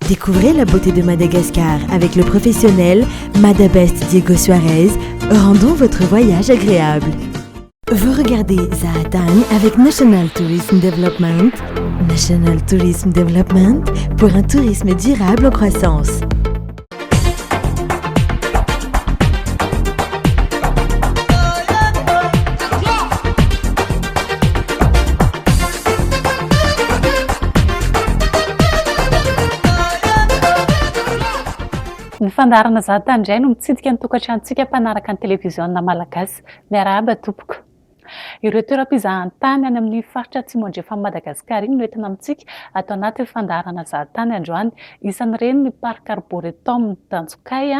Découvrez la beauté de Madagascar avec le professionnel Madabest Diego Suarez. Rendons votre voyage agréable. Vous regardez Zahatany avec National Tourism Development. National Tourism Development pour un tourisme durable en croissance. Ny fandaharana Zahatany indray no mitsidika ny tokantranontsika mpanaraka ny televiziona malagasy. Miarahaba tompoko. Ireo toeram-pizahan-tany any amin'ny faritra Atsimo Andrefan'i Madagasikara iny no entina amintsika ato anatin'ny fandaharana Zahatany androany. Isan'ireny ny Parc Arboretum d'Antsokay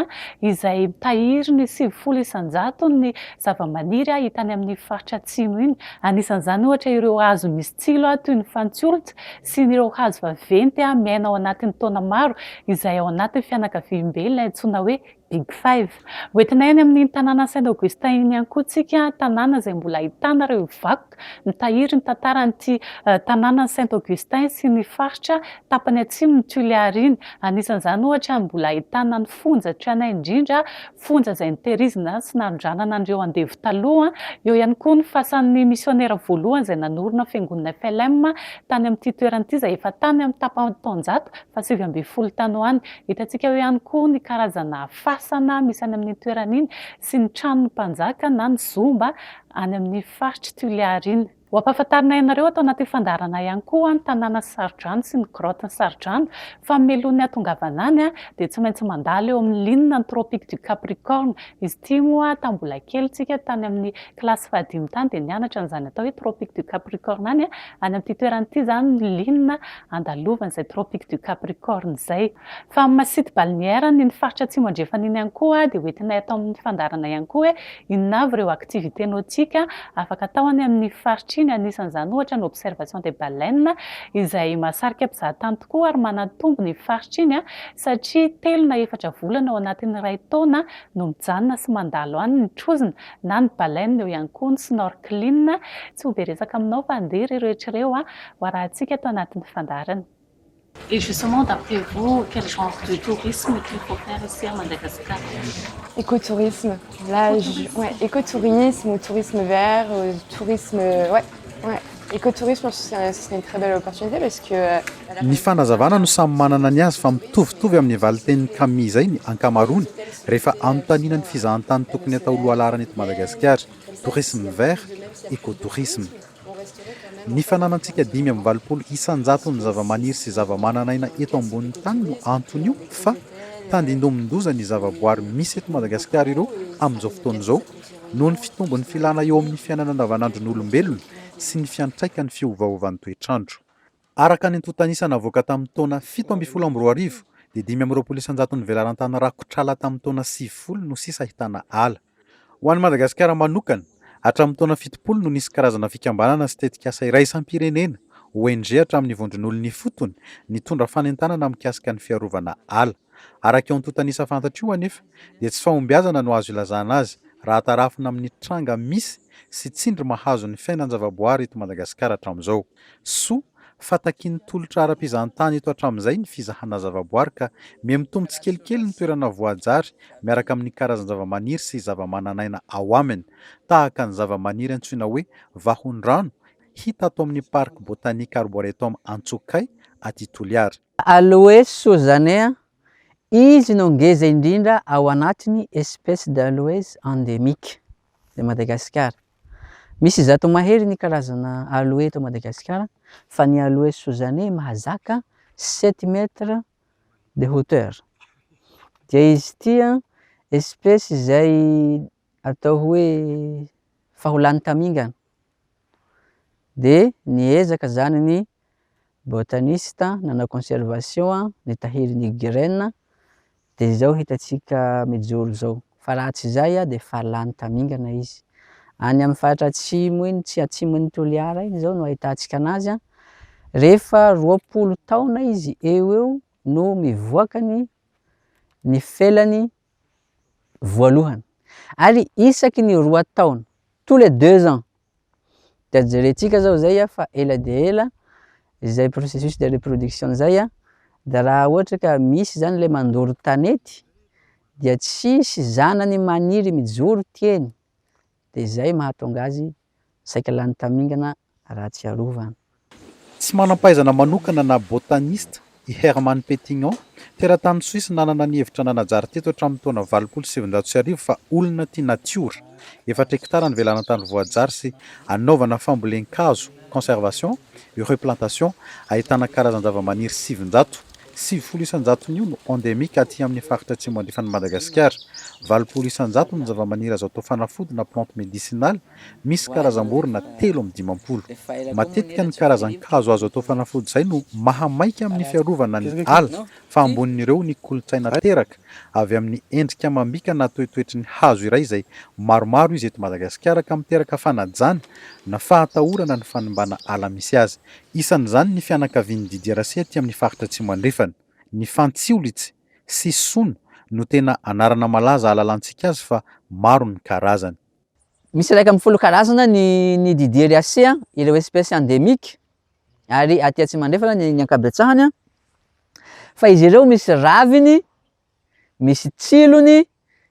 izay mitahiry ny 90 isan-jaton'ny zavamaniry hita any amin'ny faritra Atsimo iny. Anisan'izany ohatra ireo hazo misy tsilo toy ny fantsiolitra sy ireo hazo vaventy miaina ao anatin'ny taona maro izay ao anatin'ny fianakaviambe ilay antsoina hoe Big Five. Hoentinay any amin'iny tanànan'i Saint Augustin iny ihany koa tsika, tanàna izay mbola ahitana ireo vakoka mitahiry ny tantaran'ity tanànan'i Saint Augustin sy ny faritra tapany atsimon'i Tuléar iny. Anisan'izany ohatra ny mbola ahitana ny fonja tranainy indrindra, fonja izay nitehirizina sy nanondranana an'ireo andevo taloha. Eo ihany koa ny fasan'ny misionera voalohany izay nanorina fiangonana FLM tany amin'ity toerana ity izay efa tany amin'ny tapany taonjato faha-19 tany ho any. Hitantsika eo ihany koa ny karazana fasana misy any amin'iny toerana iny sy ny tranon'ny mpanjaka na ny zomba any amin'ny faritr'i Toliara iny. Ho ampahafantarinay anareo ato anatin'ny fandaharana ihany koa ny tanàna Sarodrano sy ny grotte-n'i Sarodrano fa mialoha ny hahatongavana any dia tsy maintsy mandalo eo amin'ny ligne ny tropique du Capricorne. Izy ity moa tamin'ny mbola kely tsika tany amin'ny kilasy fahadimy tany dia nianatra an'izany atao hoe tropique du Capricorne any. Any amin'ity toerana ity izany ny ligne andalovan'izay tropique du Capricorne izay. Fa amin'ny maha site balnéaire an'iny faritra Atsimo Andrefana iny ihany koa dia hoentinay atao amin'ny fandaharana ihany koa hoe inona avy ireo activités nautiques afaka atao any amin'ny faritra iny, anisan'izany ohatra ny observation des baleines izay mahasarika mpizahatany tokoa ary manatombo ny faritra iny satria telo na efatra volana ao anatin'ny iray taona no mijanona sy mandalo any ny trozona na ny baleine eo ihany koa ny snorkeling. Tsy ho be resaka aminao fa andeha ireo rehetra ireo ho arahantsika ato anatin'ny fandaharana. Et justement d'après vous, quel genre de tourisme qu'il faut faire ici à Madagascar? Écotourisme. Là, je- ouais, écotourisme ou tourisme vert, ou tourisme, ouais. Écotourisme, ce serait une très belle opportunité parce que Ny fanazavana no samy manana ny azy fa mitovitovy amin'ny valin-tenin'i Camille izay ny ankamaroany rehefa anontaniana ny fizahantany tokony atao lohalaharana eto Madagasikara, tourisme vert, écotourisme. Ny fananantsika 85 isan-jaton'ny zavamaniry sy zavamananaina eto ambonin'ny tany no anton'io fa tandindomin-doza ny zavaboary misy eto Madagasikara ireo amin'izao fotoana izao noho ny fitombon'ny filana eo amin'ny fiainana andavanandron'olombelona sy ny fiantraikan'ny fiovaovan'ny toetr'andro. Araka ny antontan'isa navoaka tamin'ny taona 2017 dia 25 isan-jaton'ny velaran-tany rakotr'ala tamin'ny taona 90 no sisa ahitana ala. Ho an'i Madagasikara manokana, hatramin'ny taona 70 no nisy karazana fikambanana sy tetikasa iraisam-pirenena, ONG hatramin'ny vondron'olona ifotony, nitondra fanentanana mikasika ny fiarovana ala. Araka io antontan'isa fantatra io anefa dia tsy fahombiazana no azo ilazana azy raha tarafina amin'ny tranga misy sy tsindry mahazo ny fiainan-javaboary eto Madagasikara hatramin'izao. Soa fa takian'ny tolotra ara-pizahantany eto hatramin'izay ny fizahana zavaboary ka miha-mitombo tsikelikely ny toerana voajary miaraka amin'ny karazan-javamaniry sy zavamananaina ao aminy, tahaka ny zavamaniry antsoina hoe vahondrano hita ato amin'ny Parc Botanique Arboretum Antsokay aty Toliara. Aloe suzanea, izy no ngeza indrindra ao anatin'ny espèces d'aloes endémiques de Madagascar. Misy 100 mahery ny karazana aloe eto Madagasikara fa ny aloe suzanea mahazaka 7 mètres de hauteur. Dia izy ity an, espèce izay atao hoe faholany tamingana. Dia niezaka zany ny botaniste nanao conservation nitahiry ny graine dia izao hitantsika mijoro izao. Fa raha tsy izay dia efa lany tamingana izy. Any amin'ny faritra atsimo iny, tsy atsimon'i Toliara iny izao no ahitantsika anazy an, rehefa 20 taona izy eo eo no mivoaka ny ny felany voalohany. Ary isaky ny roa taona, tous les 2 ans, dia jerentsika zao zay fa ela dia ela izay processus de reproduction zay an. Dia raha ohatra ka misy zany ilay mandoro tanety dia tsisy zanany maniry mijoro tiany, dia izay mahatonga azy saika lany tamingana raha tsy arovana. Tsy manam-pahaizana manokana na botaniste i Hermann Pétignon, teratany Soisy nanana ny hevitra nanajary teto hatramin'ny taona 1980 fa olona tia natiora. Efatra hektara ny velaran-tany voajary sy anaovana fambolen-kazo, conservation et replantation, ahitana karazan-javamaniry 900. 90 isan-jaton'io no endémique aty amin'ny faritra atsimo andrefan'i Madagasikara. 80 isan-jato ny zavamaniry azo atao fanafody na plante médicinale, misy karazam-borona 53. Matetika ny karazan-kazo azo atao fanafody izay no mahamaika amin'ny fiarovana ny ala fa ambonin'ireo ny kolontsaina teraka avy amin'ny endrika amam-bika na toetoetry ny hazo iray izay maromaro izy eto Madagasikara ka miteraka fanajana na fahatahorana ny fanimbana ala misy azy. Isan'izany ny fianakavian'ny Didieracées aty amin'ny faritra Atsimo Andrefana. Ny fantsiolitsy sy sono no tena anarana malaza ahalalantsika azy fa maro ny karazany. Misy 11 karazana ny ny Didieracées, ireo espèces endémiques ary aty Atsimo Andrefana ny ny ankabetsahany fa izy ireo misy raviny, misy tsilony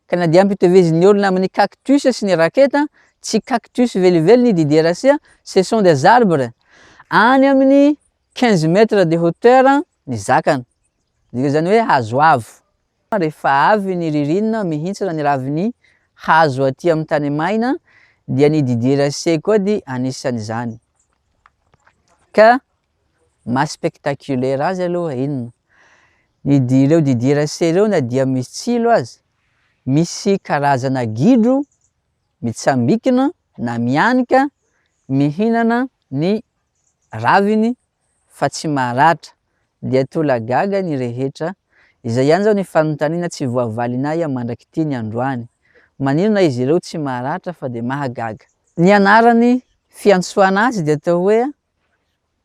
ka na dia ampitovizin'ny olona amin'ny cactus sy ny raketa, tsy cactus velively ny Didieracées, ce sont des arbres any amin'ny 15 mètres de hauteur ny zakany, dika izany hoe hazo avo. Rehefa avy ny ririnina mihintsana ny ravin'ny hazo aty amin'ny tany maina dia ny Didieracées koa dia anisan'izany. Ka maha spectaculaire azy aloha inona? Ny di- ireo Didieracées ireo na dia misy tsilo aza, misy karazana gidro mitsambikina na mianika mihinana ny raviny fa tsy maratra dia tolagaga ny rehetra, izay ihany zao ny fanontaniana tsy voavalinay mandrak'ity ny androany, maninona izy ireo tsy maratra fa dia mahagaga. Ny anarany fiantsoana azy dia atao hoe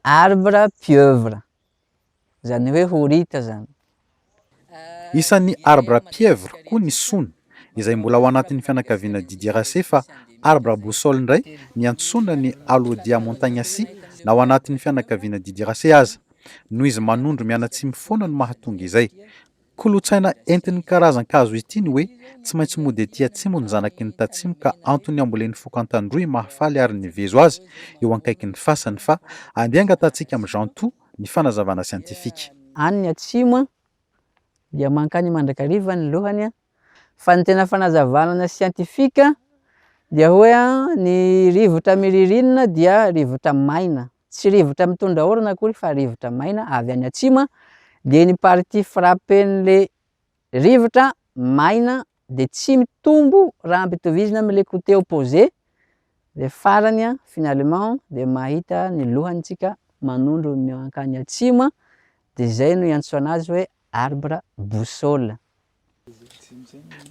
arbre pieuvre, zany hoe horita zany. Isan'ny arbre pieuvre koa ny sono, izay mbola ao anatin'ny fianakaviana Didieracées fa arbre boussole indray ny antsoina ny Alodia montagnacea na ao anatin'ny fianakaviana Didieracées aza. Noho izy manondro mianatsimo foana no mahatonga izay. Kolontsaina entin'ny karazan-kazo ity ny hoe tsy maintsy mody aty atsimo ny zanaky ny tatsimo ka antony ambolen'ny foko Antandroy Mahafaly ary ny Vezo azy eo ankaikin'ny fasany fa andeha angatahantsika amin'i Jean Toa ny fanazavana siantifika. Any ny atsimo dia mankany mandrakariva ny lohany fa ny tena fanazavana siantifika dia hoe ny rivotra miririnina dia rivotra maina, tsy rivotra mitondra orana akory fa rivotra maina avy any atsimo dia ny partie frappe-n'le rivotra maina dia tsy mitombo raha ampitovizina amin'ilay côté opposé dia farany an, finalement dia mahita ny lohany tsika manondro mankany atsimo dia izay no iantsoana azy hoe arbre boussole.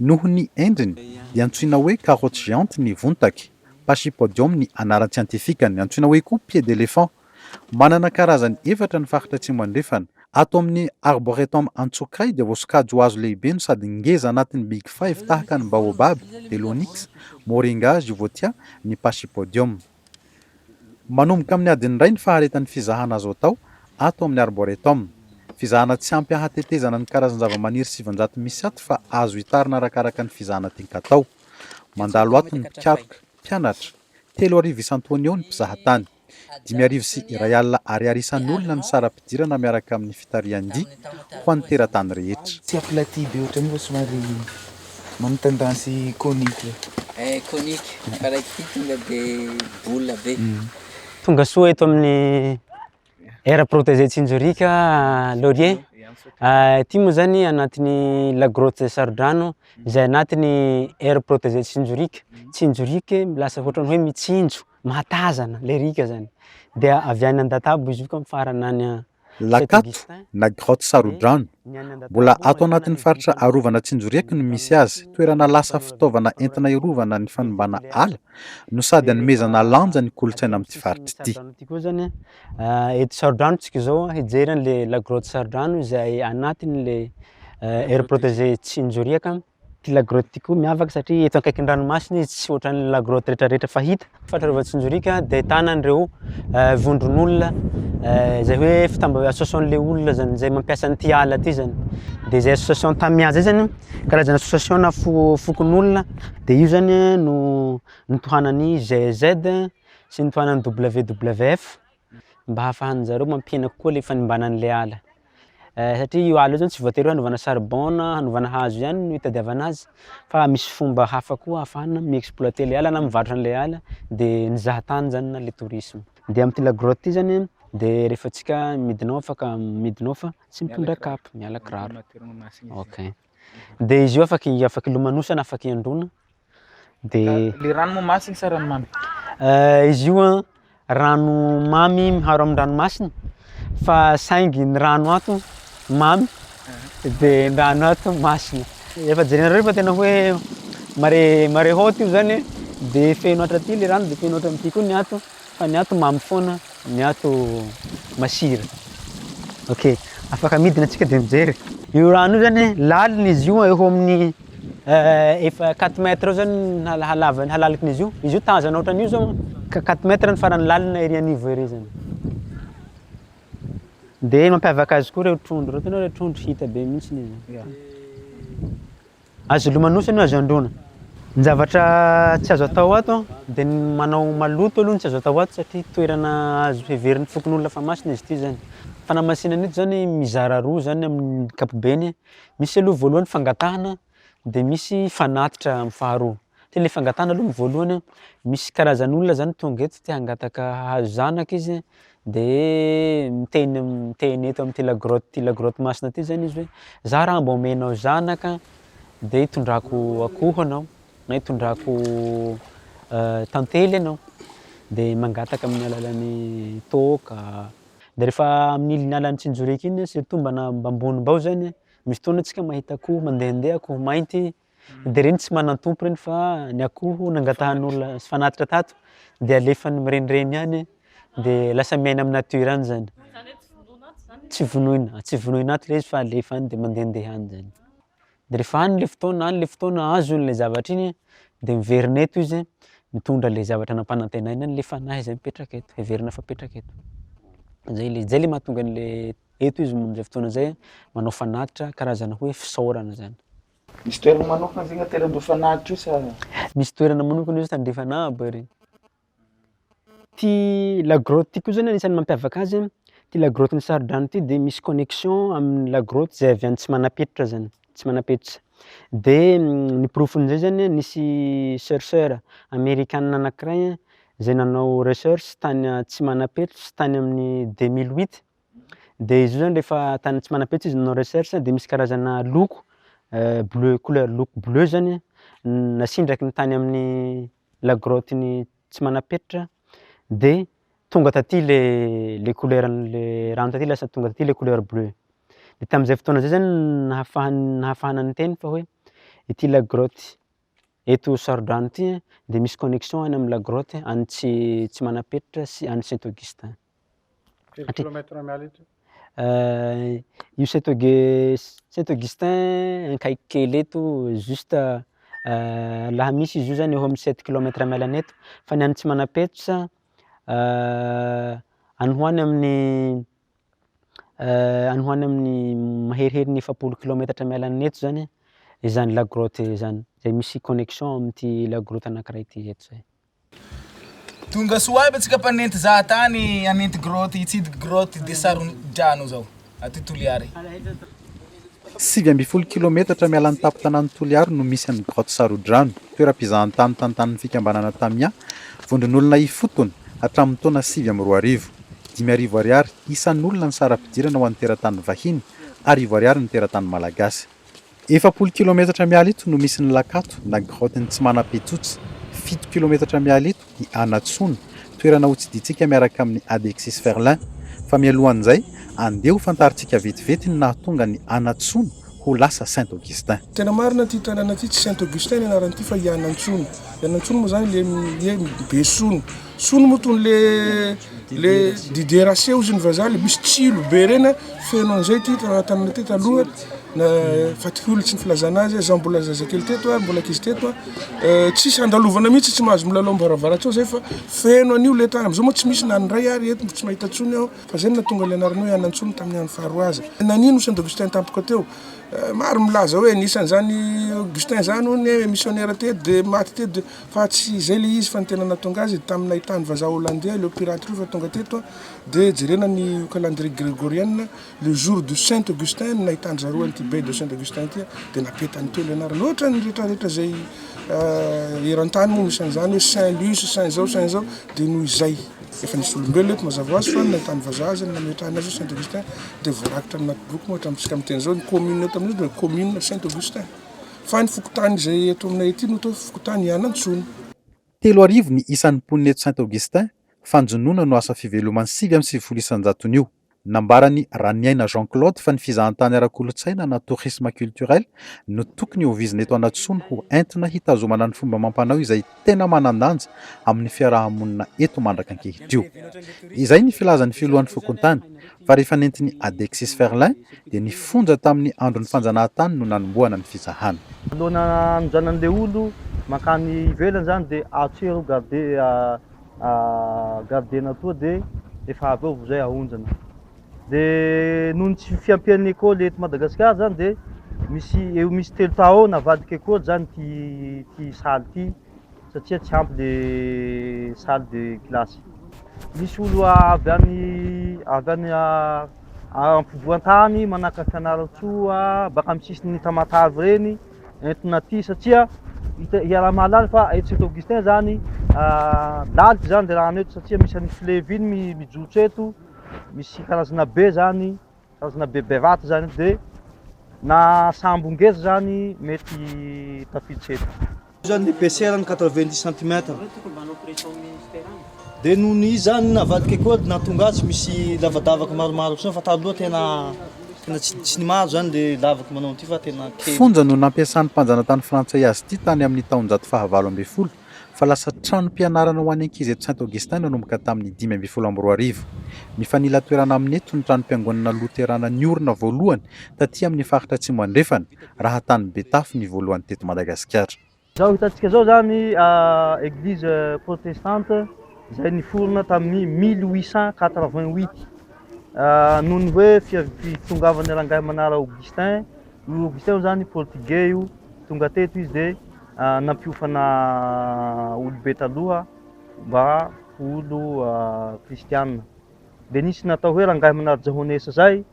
Noho ny endriny dia antsoina hoe carotte géante ny vontaky, Pachypodium ny anaran-tsiantifikany, antsoina hoe koa pied d'éléphant. Manana karazany efatra ny faritra Atsimo Andrefana. Ato amin'ny Arboretum Antsokay dia voasokajy ho hazo lehibe no sady ngeza anatin'ny Big Five tahaka ny Baobab, Delonix, Moringa, Givotia, ny Pachypodium. Manomboka amin'ny adiny iray ny faharetan'ny fizahana azo atao ato amin'ny Arboretum. Fizahana tsy ampy ahatetezana ny karazan-javamaniry 900 misy ato fa azo hitarina arakaraka ny fizahana tian-katao. Mandalo ato ny mpikaroka, mpianatra. 3000 isan-taona eo ny mpizahatany. 5100 ariary isan'olona ny saram-pidirana miaraka amin'ny fitarihan-dia ho an'ny teratany rehetra. Tsy aplati be ohatran'io fa somary manao tendance conique zay. Eh conique, fa raha ity tonga de boule be. Tonga soa eto amin'ny aire protégée Tsinjoriaka Laurier. Ity moa zany anatin'ny la grotte Sarodrano izay anatin'ny aire protégée Tsinjoriaka. Tsinjoriaka lasa ohatran'ny hoe mitsinjo, mahatazana le riaka zany. Dia avy any Andatabo izy io ka mifarana any Lakato na grotte Sarodrano. Mbola ato anatin'ny faritra arovana Tsinjoriaka no misy azy. Toerana lasa fitaovana entina hiarovana ny fanimbana ala no sady hanomezana lanja ny kolontsaina amin'ity faritra ity. Ity koa zany eto Sarodrano tsika izao hijery an'le la grotte Sarodrano izay anatin'le aire protégée Tsinjoriaka. Ity la grotte ity koa miavaka satria eto akaikin'ny ranomasina izy tsy ohatran'ny la grotte rehetrarehetra fahita. Faritra Rova Tsinjoriaka dia ahitana an'ireo vondron'olona Izay hoe fitamba- association-n'le olona zany zay mampiasa an'ity ala ty zany, de zay association Tamia zay zany karazana association-na fo- fokonolona de io zany no notohanan'ny GIZ sy notohanan'ny WWF mba ahafahan-jareo mampihena kokoa le fanimbana an'le ala satria io ala io zany tsy voatery hoe anaovana charbon na anaovana hazo ihany no itadiavana azy fa misy fomba hafa koa ahafahana mi-exploiter le ala na mivarotra an'le ala de ny zahan-tany zany na le tourisme. De am'ty la grotte ty zany de rehefa antsika midina ao afaka midina ao fa tsy mitondra kapa, miala kiraro, okay. De izy io afaky afaky ilomanosana, afaky iandroana de. Le rano moa masina sa rano mamy? Izy io a rano mamy miharo amin-dranomasina fa saingy ny rano ato mamy de ny rano ato masina. Efa jerenareo fa tena hoe marée marée haute io zany de feno hatraty le rano de feno hatramin'ity koa ny ato fa ny ato mamy foana, ny ato masira. Okay, afaka midina antsika de mijery. Io rano io zany lalina izy io eo ho amin'ny efa quatre mètres eo zany ny hala- halavany halalikin'izy io, izy io tazana ohatran'io zao ka quatre mètres ny farany lalina ery anivo ery zany. De mampiavaka azy koa reo trondro reo, hitanao reo trondro hita be mihitsiny izy. Azo ilomanosana io, azo androana. Ny zavatra tsy azo atao ato de ny manao maloto aloha no tsy azo atao ato satria toerana azo heverin'ny fokonolona fa masina izy ty zany. Fanamasinana eto zany mizara roa zany amin'ny ankapobeny, misy aloha voalohany fangatahana de misy fanatitra am'faharoa. Ty le fangatahana aloha ny voalohany, misy karazan'olona zany tonga eto te hangataka hahazo zanaka izy de miteny am- miteny eto am'ty la grotte ty la grotte masina ty zany izy hoe za raha mba omenao zanaka de itondrako akoho anao na itondrako tantely anao, de mangataka amin'ny alalan'ny toaka. De rehefa amin'iny alan'i Tsinjoriky iny surtout mbana mba ambony mbao zany, misy fotoana antsika mahita akoho mandehandeha, akoho mainty, de regny tsy manan-tompo regny fa ny akoho nangatahan'olona sy fanatitra tato de alefany mirenireny any de lasa miaina am'nature any zany. Tsy vonoina, tsy vonoina ato le izy fa alefa any de mandehandeha any zany. De rehefa any le fotoana any le fotoana azony le zavatra igny de miverina eto izy mitondra le zavatra nampanantenaina an'le fanahy zay mipetraka eto, heverina fa mipetraka eto. Zay le zay le mahatonga an'le eto izy am'zay fotoana zay manao fanatitra karazana hoe fisaorana zany. Misy toerana manokana zegny aterandreo fanatitra io sa? Misy toerana manokana izy tandrefana abo ery. Ty la grotte ty koa zany anisan'ny mampiavaka azy, ty la grotte-n'ny Sarodrano ty de misy connexion amin'ny la grotte zay avy any Tsimanapetra zany, Tsimanapetra. De ny porofon'zay zany nisy chercheur amerikana anankiray zay nanao recherche tany Tsimanapetra tany amin'ny 2008, de izy io zany rehefa tany Tsimanapetra izy nanao recherche de misy karazana loko bleu couleur loko bleu zany nasindraky ny tany amin'ny la grotte-n'ny Tsimanapetra de tonga taty le le couleran'le rano taty lasa tonga taty le couleur bleu. De tam'zay fotoana zay zany nahafahan- nahafahana niteny fa hoe ity la grotte eto Sarodrano ty de misy connexion any am'la grotte any Tsi- Tsimanapetra sy any Saint Augustin. Firy Satria- kilomètre miala eto? Io Saint Augus- Saint Augustin akaiky kely eto juste laha misy izy io zany eo am'sept kilomètre miala an'eto fa ny any Tsimanapetra any ho any amin'ny any ho any amin'ny maheriherin'ny 40 kilaometatra miala an'eto zany izany la grotte zany, zay misy connexion amin'ty la grotte anankiray ty eto zay. Tonga soa aby antsika mpanenty zahatany hanenty grotte hitsidiky grotte de Sarondrano zao aty Toliary. 19 kilometatra miala ny tampon-tanàn'i Toliary no misy an'ny grotte Sarodrano, toeram-pizahantany tantanin'ny fikambanana Tamia, vondron'olona ifotony hatramin'ny taona 2009. 5000 ariary isan'olona ny saram-pidirana ho an'ny teratany vahiny, 1000 ariary ny teratany malagasy. 40 kilometatra miala eto no misy ny Lakato na grotte-n'ny Tsimanapetsotsa, 7 kilometatra miala eto i Anatsono, toerana hotsidintsika miaraka amin'i Adexis Ferlin. Fa mialohan'izay, andeha ho fantarintsika vetivety ny nahatonga ny Anatsono ho lasa Saint Augustin. Tena marina ity tanàna ity, tsy Saint Augustin ny anarany ity fa Ianantsono. Ianantsono moa zany le le be sono. Sono moa toy le le Didier Rassé hozy ny vazaha le misy tsilo be reny feno an'izay ity tanàna ity taloha. Na faty-holitsy ny filazana azy, zaho mbola zazakely teto a, mbola ankizy teto a, tsisy andalovana mihitsy, tsy mahazo milalao am-baravarantsy ao zay fa feno an'io le tany, am'zao moa tsy misy na ny iray ary eto tsy mahita intsony aho fa zay no nahatonga le anarana hoe Anantsono tamin'ny andro faharoa aza. Nanino Saint Augustin tampoka teo? Maro milaza hoe anisan'izany Augustin zany hono e missionnaire teto de maty teto de fa tsy izay le izy fa ny tena nahatonga azy tamin'ny nahitany vazaha hollandais le pirate reo fa tonga teto a de jerena ny calendrier grégorienne Le jour du Saint Augustin no nahitan-dry zareo an'ity baie de Saint Augustin ity dia napetany teo ilay anarany. Ohatran'ny rehetrarehetra izay eran-tany moa misy an'izany hoe Saint Luce, Saint zao, Saint zao dia noho izay efa nisy olombelona eto mazava ho azy fa ny nahitany vazaha azy no nametrahany azy hoe Saint Augustin dia voarakitra anaty boky moa hatramintsika miteny izao ny commune eto amin'io dia commune Saint Augustin fa ny fokontany izay eto aminay ety no atao hoe fokontany Ianantsono. 3000 ny isan'ny mponina eto Saint Augustin, fanjonoana no asa fiveloman'ny 99 isan-jaton'io. Nambaran'i Raniaina Jean Claude fa ny fizahantany ara-kolontsaina na tourisme culturel no tokony hovizina eto Anatsono ho entina hitazomana ny fomba amam-panao izay tena manan-danja amin'ny fiaraha-monina eto mandraka ankehitrio. Izay ny filazan'ny filohan'ny fokontany fa rehefa nentin'i Adexis Ferlin dia ny fonja tamin'ny andron'ny fanjanahantany no nanombohana ny fizahana. Alohan'ny hanonjanan'ilay olo mankany ivelany zany dia atsero garde Gardena atoa dia efa avy eo vao zay ahondrana. Dia noho ny tsy fiampian'ny école eto Madagasikara zany dia misy eo misy telo taha eo navadika école zany ity ity salle ity satria tsy ampy le salle de classe. Misy olo avy any avy any ampovoan-tany manaka Fianarantsoa baka amin'ny sisin'ny Tamatave ireny. entina aty satria hita iaraha-mahalala fa eto Saint Augustin zany lalitra zany le rano eto satria misy an'ny fleuve iny mijotso eto, misy karazana be zany, karazana be bevata zany eto de na sambo ngeza zany mety tafiditra eto. Io zany épaisseur-ny 90 centimètres. Dia noho ny izy zany navadika koa nahatonga azy misy lavadavaka maromaro ohatr'izany fa taloha tena tena tsy tsy ny maro zany le lavaky manao an'ity fa tena kely. Fonja no nampiasan'ny mpanjanatany frantsay azy ity tany amin'ny taonjato fahavalo ambin'ny folo fa lasa tranom-pianarana ho an'ny ankizy eto Saint Augustin nanomboka tamin'ny 2015. Mifanila toerana aminy eto ny tranom-piangonana loterana niorina voalohany taty amin'ny faritra Atsimo Andrefana raha tany Betafo ny voalohany teto Madagasikara. Izao hitantsika izao izany eglise protestante izay niforona tamin'ny 1888 noho ny hoe fitongavan'ny rangahy Manara Augustin. Io Augustin io izany portugais io, tonga teto izy dia nampiofana olobe taloha mba ho olo kristiana. Dia nisy natao hoe rangahy Manara Jahonesa izay.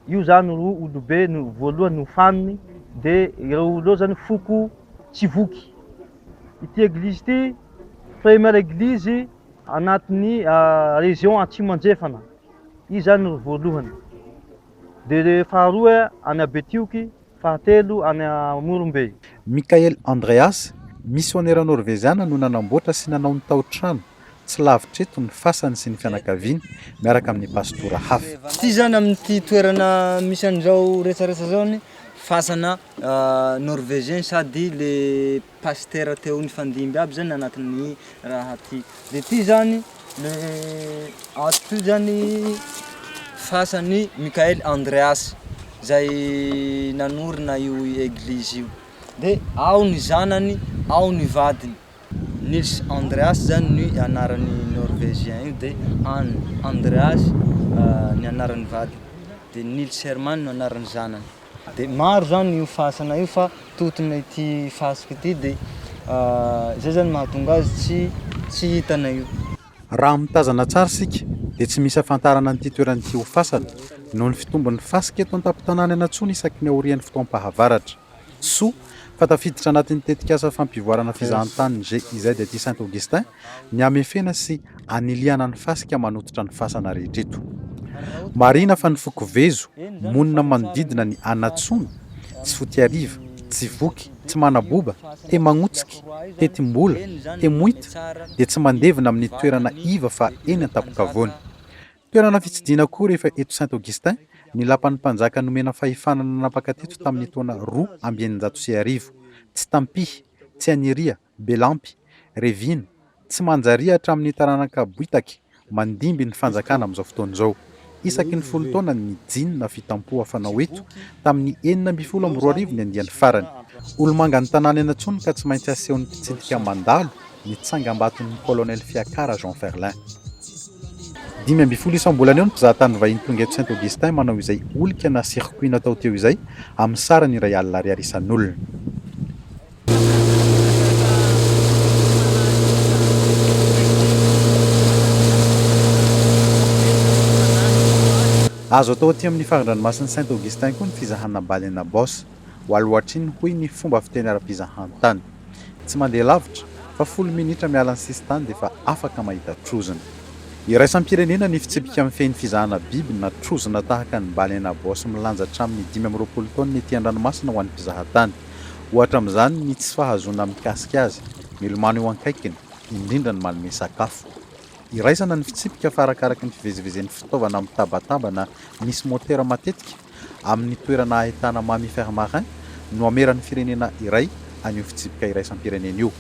Io zany ro olobe no voalohany nofaniny de ireo olo ireo zany foko Tsivoky. Ity eglizy ity première eglizy anatin'ny région Atsimo Andrefana. Izy zany ro voalohany. De le faharoa any Betioky, fahatelo any Morombe. Mikael Andreas, misionera norveziana no nanamboatra sy nanao ny tao-trano Tsy lavitra eto ny fasany sy ny fianakaviany miaraka amin'ny pastora hafa. Ity zany amin'ity toerana misy an'izao resaretra zao ny fasana norvégien sady le pasitera teo nifandimby aby zany anatin'ny raha ty, de ty zany le ato ty zany fasan'i Mickaël Andreas zay nanorina io eglizy io, de ao ny zanany, ao ny vadiny. Nils Andreas zany ny anaran'ny norvégien io de Anne Andreas ny anaran'ny vadiny de Nils Herman no anaran'ny zanany. De maro zany io fasana io fa totona ity fasika ity de zay zany mahatonga azy tsy tsy hitanay io. Raha mitazana tsara isika dia tsy misy ahafantarana an'ity toerana ity ho fasana noho ny fitombon'ny fasika eto an-tampon-tanàna intsony isaky ny aorian'ny fotoam-pahavaratra. Soa fa tafiditra anatin'ny tetikasa fampivoarana fizahantany GIZ aty Saint Augustin ny hamefena sy anilihana ny fasika manototra ny fasana rehetra eto. Marihina fa ny foko Vezo, monina manodidina ny Anatsono, Tsifotiariva, Tsivoky, Tsimanaboba, Temagnotsiky, Tetimbola, Temoita dia tsy mandevina amin'ny toerana iva fa eny an-tampon-kavoana. Toerana fitsidihana koa rehefa eto Saint Augustin ny lapan'ny mpanjaka nomena fahefana nanapaka teto tamin'ny taona 1602. Tsy Tampihy, tsy Aniria, Belampy, Revino, tsy Manjaria hatramin'ny taranaka Boitaky mandimby ny fanjakana amin'izao fotoana izao. isaky ny folo taona ny jiny na fitampoha fanao eto, tamin'ny 2016 ny andiany farany. Olomangan'ny tanàna eny Antsony ka tsy maintsy asehon'ny mpitsidika mandalo ny tsangambaton'ny Colonel Fiakara Jean Ferlin. 15 isam-bolana eo ny mpizahatany vahiny tonga eto Saint Augustin manao izay olika na circuit natao teo izay amin'ny sarany 1 alina ariary isan'olona. Azo atao aty amin'ny fari-dranomasin'i Saint Augustin koa ny fizahana baleine à bosse. Whale watching hoy ny fomba fiteny ara-pizahantany. Tsy mandeha lavitra, fa folo minitra miala ny sisintany dia efa afaka mahita trozona. Iraisam-pirenena ny fitsipika mifehy ny fizahana biby na trozona tahaka ny baleine à bosse milanja hatramin'ny 25 taonina ety an-dranomasina ho an'ny mpizahatany. Ohatra amin'izany ny tsy fahazoana mikasika azy, milomano eo ankaikiny, indrindra ny manome sakafo. Iraisana ny fitsipika fa arakaraky ny fivezivezen'ny fitaovana mitabataba na misy motera matetika amin'ny toerana ahitana mammifères marins no ameran'ny firenena iray an'io fitsipika iraisam-pirenena io.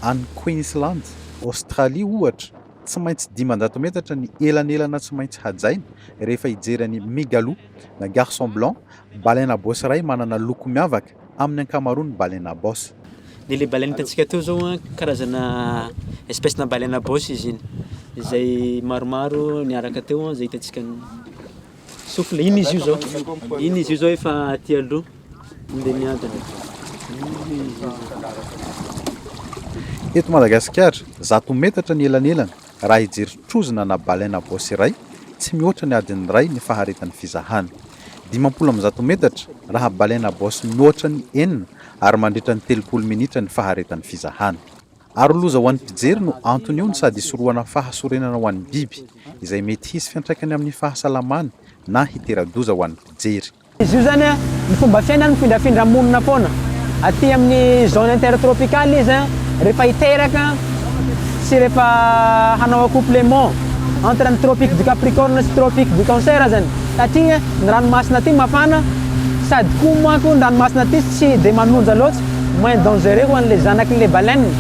Any Queensland, Aostralia ohatra, tsy maintsy 500 metatra ny elanelana tsy maintsy hajaina rehefa hijery an'i Migaloo na Garçon Blanc Baleine à bosse iray manana loko miavaka amin'ny ankamaroan'ny baleine à bosse. Dia ilay baleine hitantsika teo zao an, karazana espèce-na baleine à bosse izy iny, izay maromaro niaraka teo an, izay hitantsika souffle, iny izy io zao, iny izy io zao efa aty aloha, mandeha miadana, iny izy io zao. Eto Madagasikara, 100 metatra ny elanelana Raha hijery trozona na baleine à bosse iray, tsy mihoatra ny adiny iray ny faharetan'ny fizahana. 150 metatra raha baleine à bosse mihoatra ny enina ary mandritra ny 30 minitra ny faharetan'ny fizahana. Aro loza ho an'ny mpijery no antony io no sady hisorohana fahasorenana ho an'ny biby, izay mety hisy fiantraikany amin'ny fahasalamany na hitera-doza ho an'ny mpijery. Izy io zany ny fomba fiainany mifindrafindra monina foana. Aty amin'ny zone intertropicale izy rehefa hiteraka sy rehefa hanao accouplement entre ny tropique du capricorne sy tropique du cancer zany satria ny ranomasina aty mafana sady koa manko ny ranomasina aty tsy de manonja loatra, moins dangereux ho an'le zanak'le baleine.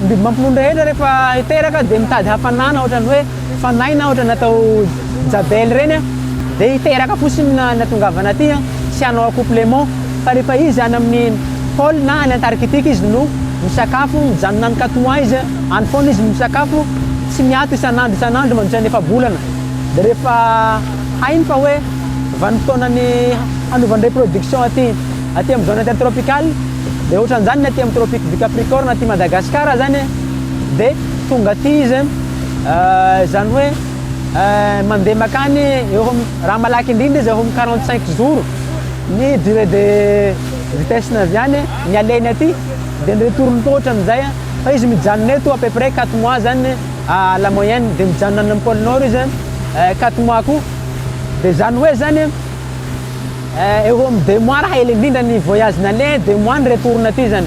Ny biby mampinono rehetra rehefa hiteraka de mitady hafanana ohatran'ny hoe Fanahy na ohatran'ny atao jabel ireny dia hiteraka fotsiny ny nahatongavana aty sy hanao accouplement fa rehefa izy any amin'ny pole na any Antarctique izy no misakafo, mijanona any quatre mois izy, any foana izy no misakafo, tsy miato isan'andro isan'andro mandritra ny efa-bolana dia rehefa hainy fa hoe vanim-potoanan'ny hanaovany reproduction aty aty amin'ny zone intertropicale dia ohatran'izany ny aty amin'ny tropique du Capricorne aty Madagascar zany dia tonga aty izy. Izany hoe mandeha makany eo amin'ny, raha malaky indrindra izy eo amin'ny 45 jours ny durée de vitesse ny avy any, ny aller-ny aty, dia ny retour-ny koa ohatran'izay fa izy mijanona eto à peu près 4 mois zany à la moyenne, dia mijanona any amin'ny pôle nord izy 4 mois koa, dia izany hoe zany Eo amin'ny deux mois raha ela indrindra ny voyage n'aller, deux mois ny retour aty zany.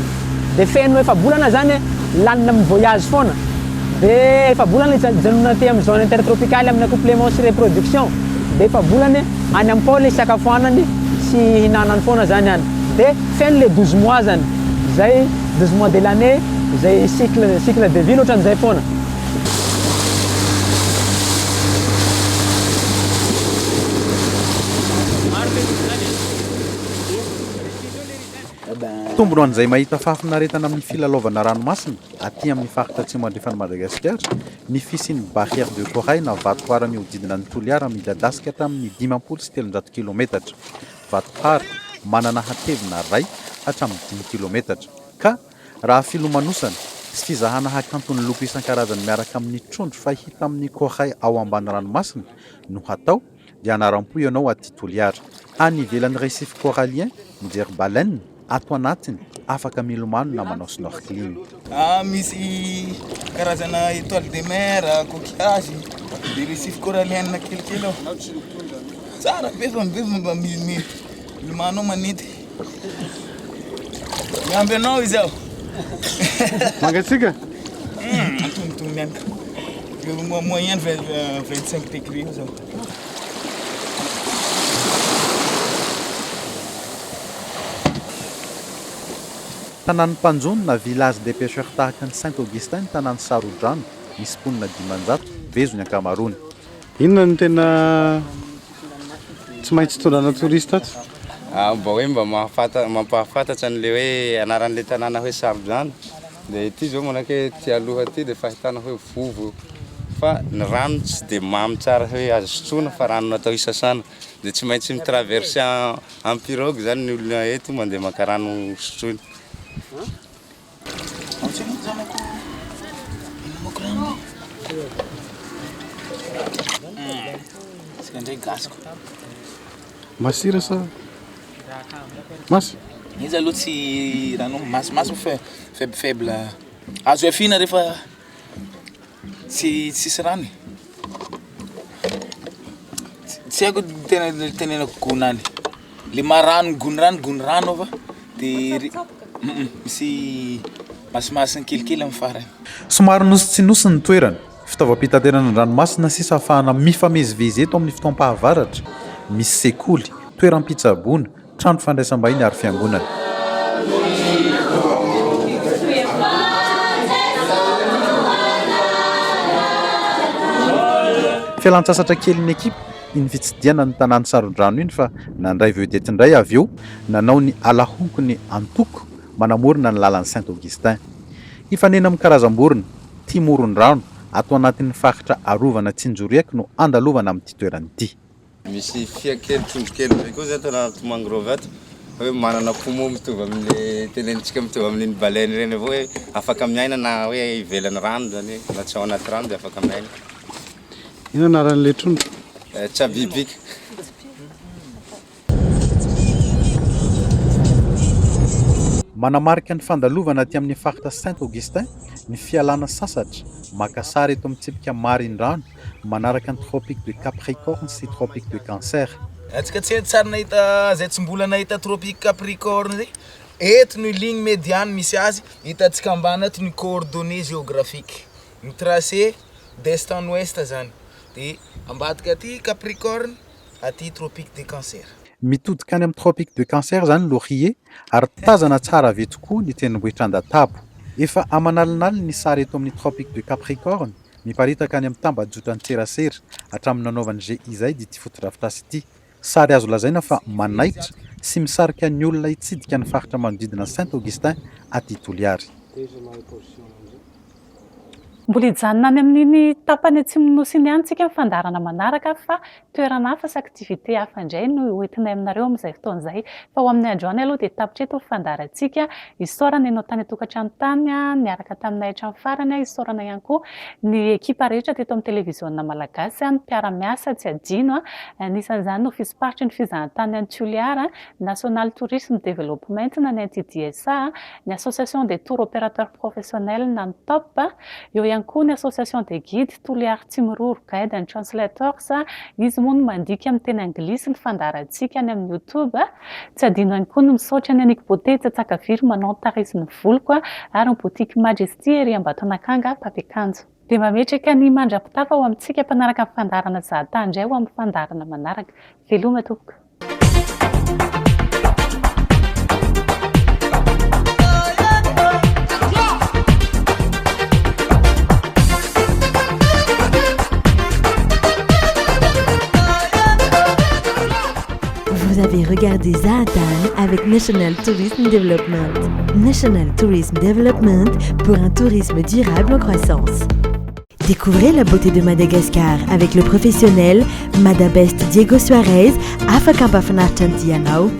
De feno efa-bolana zany lanina amin'ny voyage foana. De efa-bolana hijanonana aty amin'ny zone intertropicale amin'ny accouplement sy reproduction. De efa-bolana any amin'ny pôle hisakafoanany sy hihinanany foana zany any. De feno le 12 mois zany. Zay 12 mois de l'année, zay cycle cycle de vie ny ohatran'izay foana. Tombony ho an'izay mahita fahafinaretana amin'ny filalaovana ranomasina aty amin'ny faritra atsimo andrefan'i Madagasikara ny fisian'ny barrière de corail na vatohara mihodidina an'i Toliara midadasika hatramin'ny 350 kilometatra. Vatohara manana hatevina iray hatramin'ny dimy kilometatra ka Raha filomanosana sy fizahana hakanton'ny loko isan-karazany miaraka amin'ny trondro fahita amin'ny corail ao ambany ranomasina no hatao dia hanaram-po ianao aty Toliara. Any ivelan'ny récif corallien mijery baleine, ato anatiny afaka milomano na manao snorkeling. Ah, misy karazana étoile de mer, coquillage, de récif corallien kelikely ao. Tsara be fa mba milomano ao manety. Miamby anao izy aho. Mangatsiaka? Antonontonony ihany ka. Eo moyenne 25 degré eo zao. Tanàn'ny mpanjono na village des pêcheurs tahaka an'i Saint Augustin ny tanàn'i Sarodrano, misy mponina 500, vezo ny ankamaroany. Inona no tena. Tsy maintsy itondrana touriste ato. Ah, mba hoe mba mahafanta- mampahafantatra an'le hoe anaran'le tanàna hoe Sarodrano. Dia ity zao manahaka hoe ty aloha ty dia fahitana hoe vovo fa ny rano tsy dia mamy tsara hoe azo sotroina fa rano natao hisasana. Dia tsy maintsy mi-traverser en en pirogue zany ny olona eto mandeha maka rano sotroina. Masira sa masy? Izy aloha tsy rano masimasy fa faible faible azo iafina rehefa tsy tsisy rano e. Tsy haiko tena tenenako goût-nany. Le maha rano gony rano gony rano fa de misy masimasiny kelikely amin'ny farany. Somary nosy tsy nosy ny toerana. Fitaovam-pitaterana an-dranomasina sisa ahafahana mifamezivezy eto amin'ny fotoam-pahavaratra. Misy sekoly, toeram-pitsaboana, trano fandraisam-bahiny ary fiangonana. Fialan-tsasatra kelin'ny ekipa iny fitsidihana ny tanàn'i Sarodrano iny fa nandray vedette indray avy eo nanao ny alahonko ny antoko manamorona ny lalan'i Saint Augustin. Hifanena amin'ny karazam-borona, tia moron-drano, ato anatin'ny faritra arovana Tsinjoriaky no andalovana amin'ity toerana ity. Misy fia kely trondro kely be koa zay ato anaty mangrove ato hoe manana poumon mitovy amin'le tenenintsika mitovy amin'iny baleine ireny avao hoe afaka miaina na hoe ivelan'ny rano zany hoe na tsy ao anaty rano dia afaka miaina. Inona anaran'ilay trondro? Tsabibika. Manamarika ny fandalovana aty amin'ny faritra Saint Augustin ny fialana sasatra, maka sary eto amin'ny tsipika marindrano manaraka ny Tropique de Capricorne sy Tropique de Cancer. Antsika tsy tsary nahita zay tsy mbola nahita Tropique Capricorne zay, eto ny ligne médiane misy azy, hitantsika ambany ato ny coordonnées géographiques, ny tracé d'est en ouest zany, de ambadika aty Capricorne, aty Tropique de Cancer. Mitodika any amin'ny Tropique de Cancer izany Laurier ary tazana tsara avy eto koa ny tendrombohitra Andatabo. Efa aman'alinaliny ny sary eto amin'ny Tropique de Capricorne, miparitaka any amin'ny tambajotran-tserasera hatramin'ny nanaovan'ny GIZ ity fotodrafitrasa ity. Sary azo lazaina fa manaitra sy misarika ny olona hitsidika ny faritra manodidina Saint Augustin aty Toliary. Mbola hijanona any amin'iny tapany atsimon'ny Nosy iny ihany isika amin'ny fandaharana manaraka fa toerana hafa sy activité hafa indray no hoentinay aminareo amin'izay fotoana izay. Fa ho amin'ny androany aloha dia tapitra eto ny fandaharantsika. Isaorana ianao tany an-tokantrano tany niaraka taminay hatramin'ny farany. Isaorana ihany koa ny ekipa rehetra teto amin'ny televiziona malagasy, ny mpiara-miasa tsy adino. Anisan'izany ny ofisim-paritry ny fizahantany any Toliara, National Tourism Development na ny NTDSA, ny Association des Tours Opérateurs Professionnels na ny top, eo ihany koa ny Association des Guides Toliary Tsimiroro Guide and Translators, izy moa no mandika amin'ny teny anglisy ny fandaharantsika any amin'ny youtube. Tsy adino ihany koa ny misaotra ny Annick Beauté etsy Antsakaviry manao ny tarehy sy ny voloko ary ny Boutique Majesty ery Ambatonakanga mpampiakanjo. Dia mametraka ny mandra-pitafa ho amintsika mpanaraka ny fandaharana Zahatany indray ho amin'ny fandaharana manaraka. Veloma tompoko. Vous avez regardé Zaatan avec National Tourism Development. National Tourism Development pour un tourisme durable en croissance. Découvrez la beauté de Madagascar avec le professionnel Madabest Diego Suarez afaka hampafinaritra ny dianao.